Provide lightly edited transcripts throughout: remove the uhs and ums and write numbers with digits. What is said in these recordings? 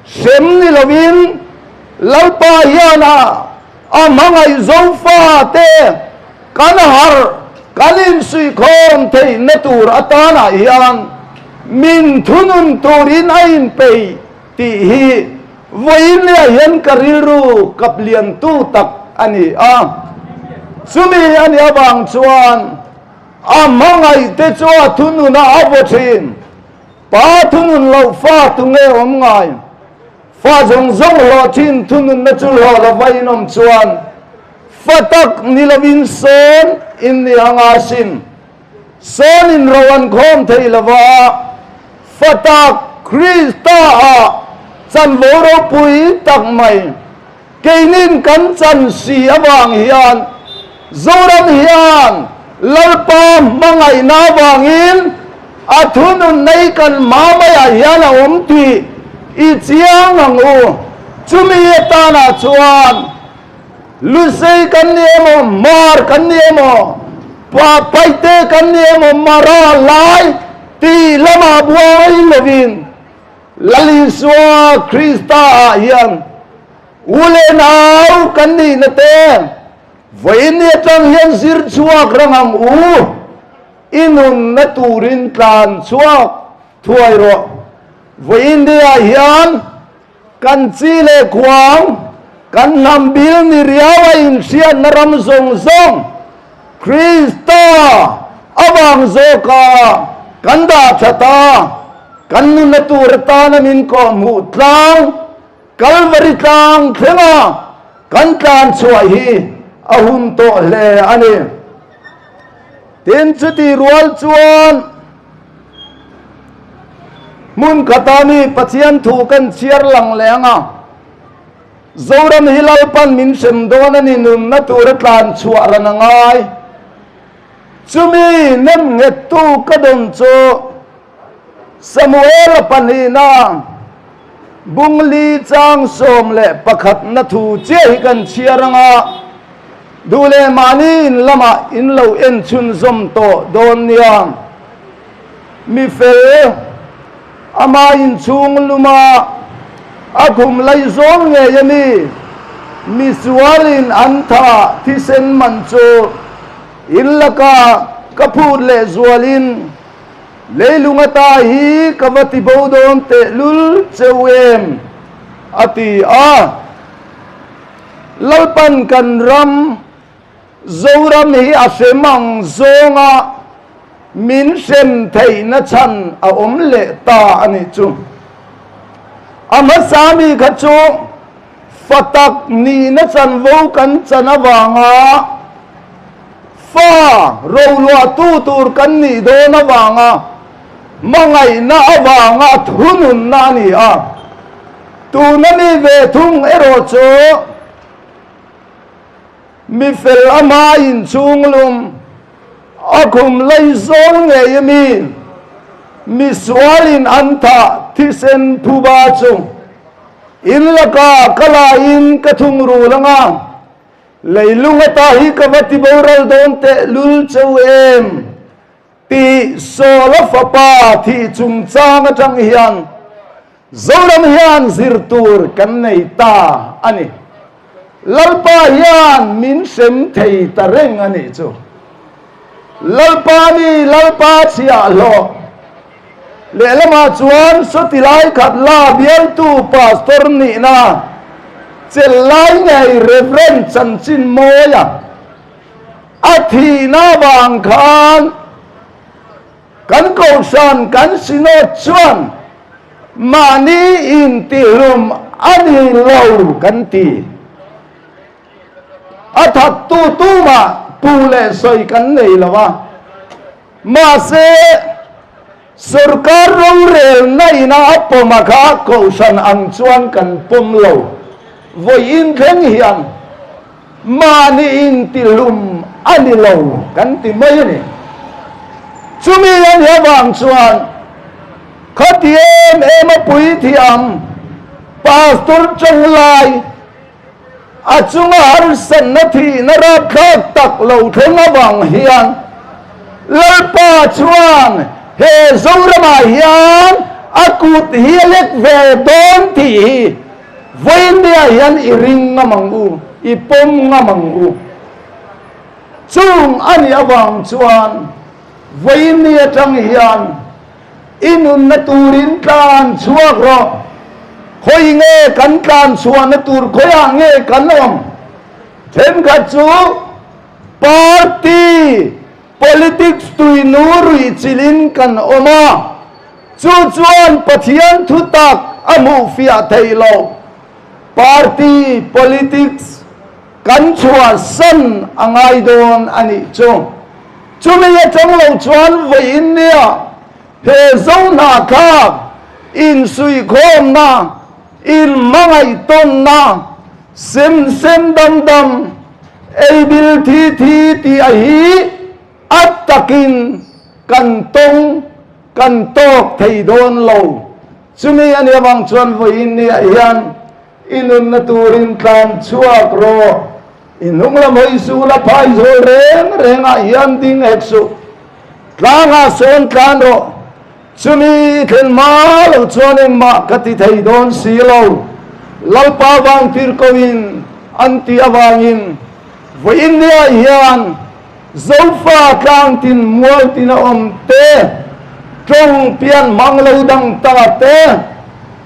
Hrem ni lovin Lalpa hian a a hmangaih Zofate kan harh, kan insuihkhawm theihna tur atanah hian min thunun turin a inpeih tih hi vawiinliah hian ka rilru kap liantu tak a ni a. Chumi a nih avang chuan a hmangaihte chu a thununah a vaw thin. Pa thunun loh fa tunge awm ngai? Fa zawng zawng hlawh thin thununna chu hlawh lova in awm chuan fa tak ni lovin sawn in ni ang a sin. Sawn in ro an khawm thei lova, fa tak Krista ah chanvo ropui tak mai Keinin kan chan si avang hian Zoram hian Lalpa hmangaihna avangin a thunun nei kan hma maiah hian a awm tih i chiang ang u. Chumi atanah chuan Lusei kan ni emaw, Hmar kan ni emaw, Paite kan ni emaw, Mara, Lai tih lamah buai lovin Lal Isua Krista ah hian u leh nau kan nihna te vawiin ni atang hian zir chhuak rang ang u, i nunna turin tlan chhuak thuai rawh. Vawiin ni ah hian kan chi leh khuang, kan hnam bil ni riau a inhriatna ram zawng zawng Krista avang zawka kan dah that a, Kan nunna tur atana min kawhhmuh tlang, Kalvari tlang thlenga kan tlan chhuah hi a hun tawh hle a ni. Tin, chuti rual chuan hmun khata mi Pathian thu kan chhiar lang leh ang a, Zoram hi Lalpan min hrem dawn a ni, nunna tura tlan chhuah ran a ngai. Chumi nemnghettu ka dawn chu Samuela pahnihna bungli chang 11 na thu chiah hi kan chhiar ang a, duh leh mahni in lamah in lo en chhunzawm tawh dawn nia. Mi fel ama inchhung luma a khum lai zawng ngei a ni. Mi sualin an tha thisen man chu in laka ka phut leh zualin leilung ata hi ka va ti bo dawn tehlul cheu em? a ti a. Lalpan kan ram Zoram hi a hrem ang zawnga min hrem theihna chhan a awm leh ta a nih chu. A hmasa mi kha chu fa tak nihna chanvo kan chan avanga fa roluahtu tur kan nih dawn avanga hmangaihna avanga thununna a ni a. Tuna mi ve thung erawh chu Mi fel a hma inchhung lum a khum lei zawl ngei a mi, mi sualin an thah thisen phuba chu in laka ka laiin ka thung rul ang a, leilung ata hi ka va ti boral dawn tehlul cheu em? Tih Sawla fapa thih chungchang atang hian Zoram hian zir tur kan nei ta a ni. Lalpa hian min hrem thei ta reng a nih chu. Lalpa mi Lalpa chhiahhlawh lehlamah chuan sawti lai khat la bialtu pastor nihna chelh lai ngei Reverend Chanchin Mawia A thihna vang khan kan kohhran kan synod chuan mahni intihlum a ni lo kan ti. A thattu tumah pu leh sawi kan nei lo a, mahse sorkar rorelna ina a pawm a kha kohhran ang chuan kan pawm lo. Vawiin thleng hian Mahni intihlum a ni lo kan ti mai a ni. Chumi a nih avang chuan khati em em a puithiam Pastor Changlai a chunga harsatna thihna rapthlak tak lo thleng avang hian Lalpa chuan he Zoramah hian a kut hi a lek ve dawn tih hi vawiinnia hian i ring ngam ang u, i pawm ngam ang u. Chung a nih avang chuan vawiinni atang hian i nunna turin tlan chhuak rawh. Khawi nge kan tlan chhuahna tur khawiah nge kan awm? Thenkhat chu party politics tuinu ruih chilhin kan awm a, chu chuan Pathian thutak a hmuhfiah theih loh. Party politics kan chhuahsan a ngai dawn a nih chu. Chumi atang lo chuan vawiin nia he Zohnahthlak insuihkhawmna, inhmangaihtawnna, Sem sem dam dam, ei bil thi thi tih a hi a takin kan tawng kan tawk thei dawn lo. Chumi a nih avang chuan vawiin niah hian i nunna turin tlan chhuak rawh. I hnung lam hawi suh la phai zawl reng rengah hian ding hek suh. Tlangah sawn tlan rawh. Chumi i thlen hma lo chuan engmah ka ti thei dawn si lo. Lalpa vang tir koin an tih avangin vawiin niah hian Zofa tlangtin mualtin a awm te, tawng pian hmang lo dang ta te,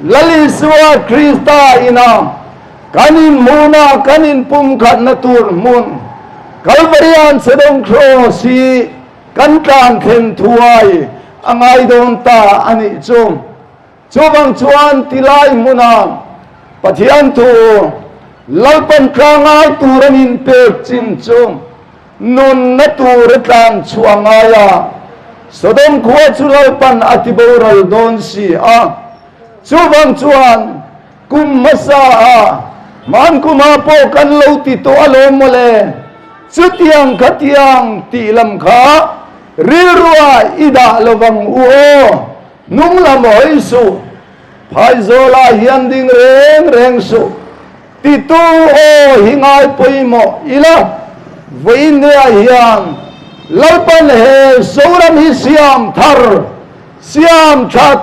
Lal Isua Krista ina kan inhmuhna kan inpumkhatna tur hmun Kalvarian Sedawng Cross hi Kan tlan thlen thuai a ngai dawn ta a nih chu. Chuvang chuan tilai hmuna Pathian thu Lalpan tlangai tur an inpek chin chu nunna tur a tlan chhuah ngai a, Sodom khua chu Lalpan a ti boral dawn si a. Chuvang chuan Kum hmasa a hman kumah pawh kan lo ti tawh alawm mawle, chutiang khatiang tih lam kha rilruah i dah lovang u aw, hnung lam hawi suh, phaizawlah hian ding reng reng suh, titu aw hi ngai pawimawh ila, vawiinniah hian Lalpan he Zoram hi siam thar, siam that,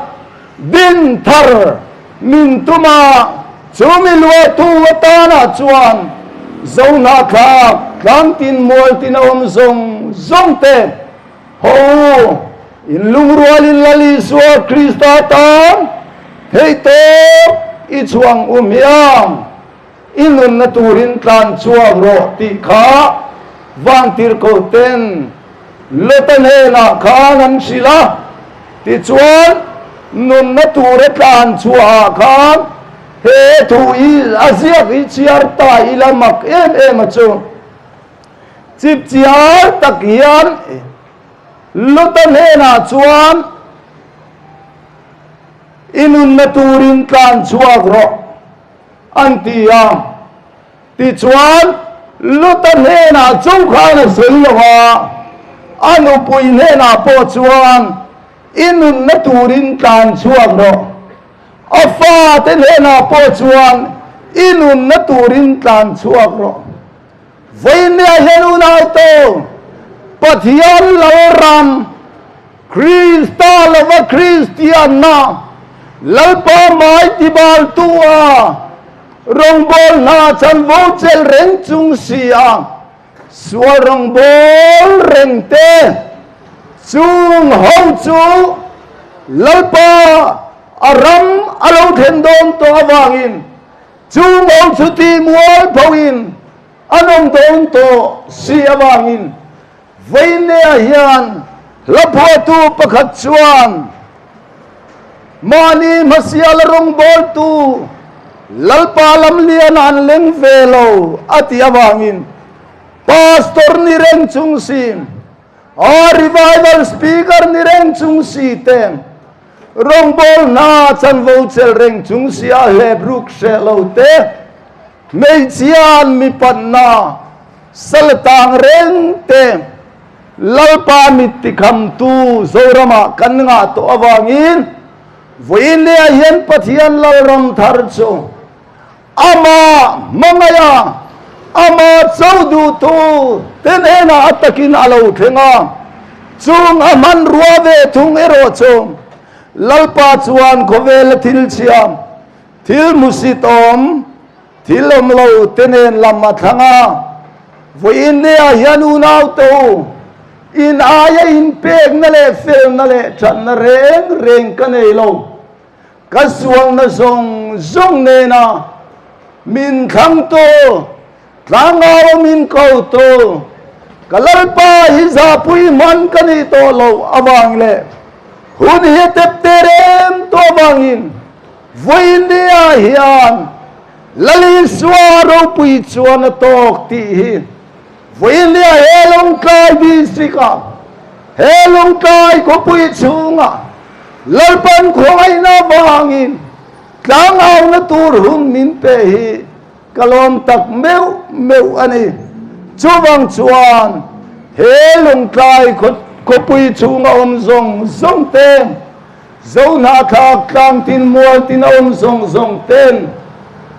Din thar min tum a, chu mi luahtu atana chuan Zohnahthlak tlangtin mualtin a awm zawng zawng te ho u, in lungrualin Lal Isua Krista tan theihtawp i chhuang u hmiang. I nunna turin tlan chhuak rawh tih kha vantirhkoh ten Lota hnenah khan an hrilh a, tichuan nunna tura tlan chhuahah khan he thu hi a ziak hi chhiar ta ila mak em em a chu. Chipchiar tak hian Lota hnenah chuan I nunna turin tlan chhuak rawh. An ti a. Tichuan, Luta hnenah chu khan a sawi lo a, a nupui hnenah pawh chuan, I nunna turin tlan chhuak rawh. A fate hnenah pawh chuan, I nunna turin tlan chhuak rawh. Vawiinniah hian unautu, Pathian Lalram, Krista lova Kristianna, Lalpa mai tibaltu a rawngbâwl hna chanvo chelh reng chung si a, sual rawngbâwl reng te chung ho chu Lalpa a ram a lo thlen dawn tawh avangin chung ho chu tihmual phoin an awm dawn tawh si avangin Vawiinneah hian hla phuahtu pakhat chuan mahni hmasiala rawngbawltu Lalpa lamlian an leng ve lo a tih avangin Pastor ni reng chung si, a revival speaker ni reng chung si te, rawngbâwl hna chanvo chelh reng chung si a hlep ruk hreh lo te, Hmeichhia'n mi panna sal tang reng te Lalpa mit tikhamtu Zoramah kan ngah tawh avangin vawiin lehah hian Pathian Lalram thar chu amah hmangaih a, amah cho duhtu te hnenah a takin a lo thleng a, chung a hmanrua ve thung erawh chu. Lalpa chuan khawvela thil chhia, thil hmusit awm, thil awm lo te nen lam a thlang a. Vawiin nia hian unau te u, in aia inpekna leh felna leh thatna reng reng ka nei lo. Ka sualna zawng zawng nena min thlangtu, tlangau min kotu, ka Lalpa hi zahpui hman ka nih tawh loh avang leh hun hi tep te rem tawh avangin vawiinnia hian Lal Isua ropui chuan a tawk tih hi vawiinnia he Lawngtlai District-ah, he Lawngtlai khawpui chhungah Lalpan khawngaihna avangin tlangauna tur hun min pe hi ka lawm tak meuh meuh a ni. Chuvang chuan he Lungtlai khawpui chhunga awm zawng zawng te, Zohnahthlak tlangtin mualtin a awm zawng zawng ten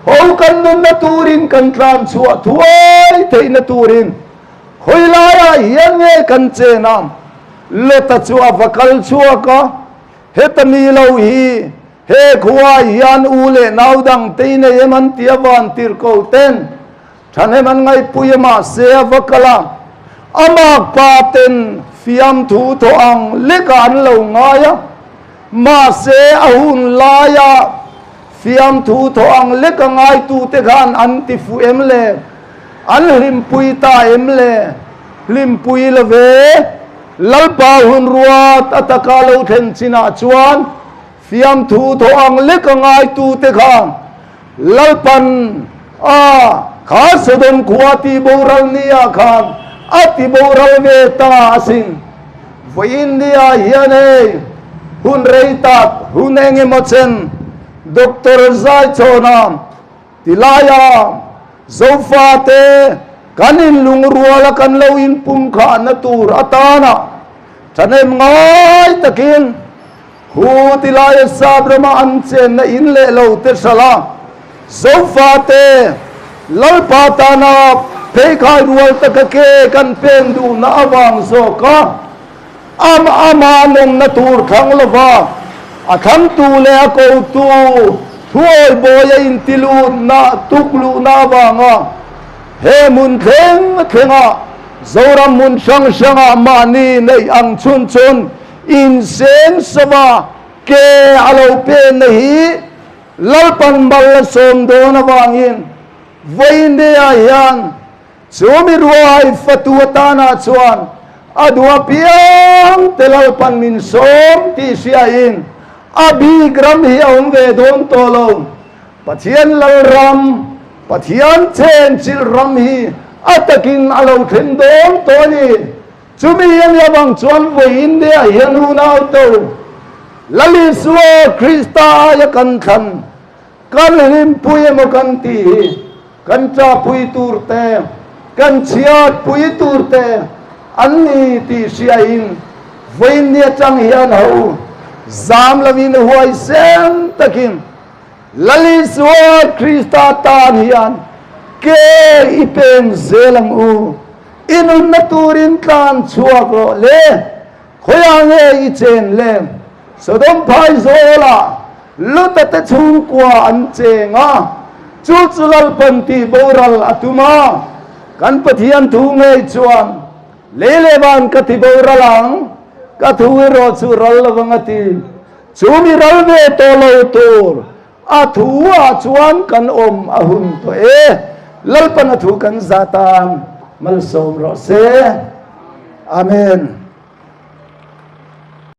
ho kan nunna turin kan tlan chhuah thuai theihna turin khawi laiah hian nge kan chen a? Lota chu a va kal chhuak a, Heta mi lo hi he khuaah hian u leh nau dang te i nei em an ti a van tir ko ten thahnem an ngaihpui a mahse a va kal a, a makpa ten fiamthu thaw ang lekah an lo ngai a, mahse a hun laia fiamthu thaw ang leka ngaitute khan an ti fuh em le? An hlimpui ta em le? Hlimpui lo ve. Lalpa hun ruat a taka lo thlen chinah chuan fiamthu thaw ang lek a ngaitute kha Lalpan a kha Sodom khua tihboral nia khan a tiboral ve ta asin. Vawiin nia hian hei hun rei tak hun eng emaw chen Doctor Zaichhawna Tilaia Zofate kan inlungruala kan lo inpumkhahna tur atana thahnem ngai takin khu tilaia sap rama an chenna in leh lo te hralh a, Zofate Lalpa tana pheikhai rual taka ke kan pen duhna avang zawka Am ama nawmna tur thlang lova a thlangtu leh a kotu thuawi bawi a intilutna tukluhna avanga he hmun thleng thlenga Zoram hmun hrang hrangah mahni neih ang chhun chhun inseng sova ke a lo penna hi Lalpan mal a sawm dawn avangin vawiindeah hian Chu mi ruai fatu atana chuan a duh apiang te Lalpan min sawm tih hriain a bik ram hi a awm ve dawn tawh lo. Pathian Lalram, Pathian chenchilh ram hi a takin a lo thleng dawn tawh a ni. Chumi a nih avang chuan vawi India hian unau to Lal Isua Krista aia kan thlan Kan hlimpui emaw kan tih hi kan chahpui tur te, kan chhiatpui tur te an ni tih hriain vawiin ni atang hian ho zam lovin huaisen takin Lal Isua Krista tan hian ke i peng zel ang u, i nunna turin tlan chhuak rawh le. Khawiah nge i chen le? Sodom phai zawlah Lota te chhungkua an cheng a, chu chu Lalpan tih boral a tum a. Kan Pathian thu ngei chuan, Lei leh van ka ti boral ang, ka thu erawh chu ral lovang a ti. Chu mi ral ve tawh lo tur a thu ah chuan kan awm a hun tawh e. Lalpan a thu kan zah tan malsawm rawh se. Amen.